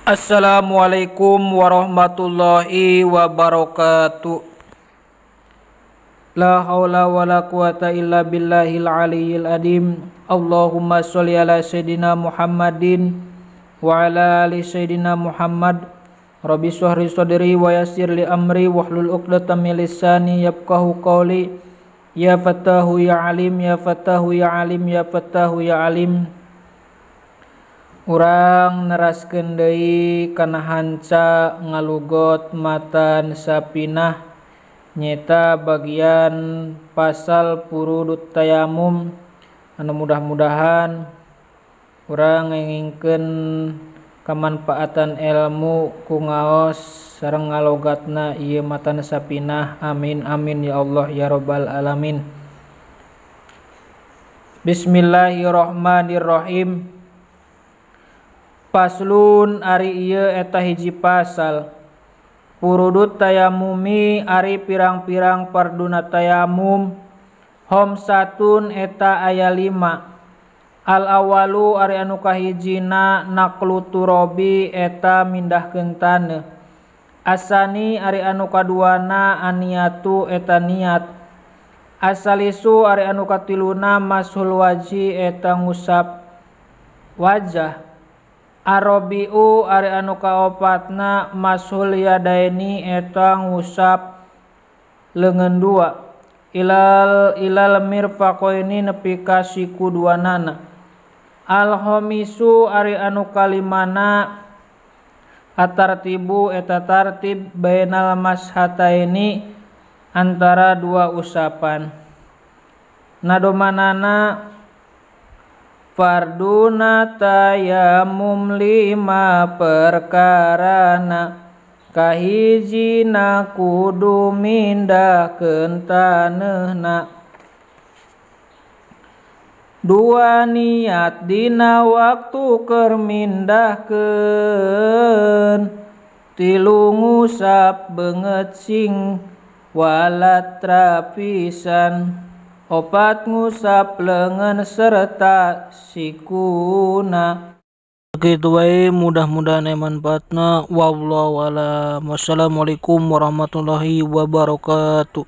Assalamualaikum warahmatullahi wabarakatuh. La haula wala quwata illa billahil aliyyil adim. Allahumma sholli ala sayyidina Muhammadin wa ala ali sayyidina Muhammad. Rabbi shrah li sadri wa yassir li amri wahlul 'uqdatam min lisani yafqahu qawli. Ya Fattahu ya Alim, ya Fattahu ya Alim, ya Fattahu ya Alim. Urang neraskeun deui kana hanca ngalugot matan sapinah nyeta bagian pasal purudut tayamum anu mudah-mudahan urang ngengingkeun kamanfaatan ilmu ku ngaos sareng ngalogatna ieu matan sapinah. Amin amin ya Allah ya rabbal alamin. Bismillahirrahmanirrahim. Paslun ari ieu eta hiji pasal. Purudut tayamumi ari pirang-pirang parduna tayamum. Homsatun eta aya 5. Al awalu ari anu kahijina naqlu turabi eta mindahkeun taneuh. Asani ari anu kaduana aniatu eta niat. Asalisu ari anu katiluna mashul wajhi eta ngusap wajah. Arobiu ari anu kaopatna mashul yadaini eta ngusap leungeun dua. Ilal mirfaqaini nepi ka siku duanana. Al khamisu ari anu kalimana atartibu eta tartib bainal mashataini antara dua usapan. Nadomanana farduna tayamum 5 perkarana. Kahijina kudu mindahkeun taneuhna. 2 niat dina waktu keur mindahkeun. 3 ngusap beungeut sing walatra pisan. 4 ngusap leungeun serta sikuna. Kitu wae, mudah-mudahan aya manfaatna. Wallahu a'lam. Wassalamualaikum warahmatullahi wabarakatuh.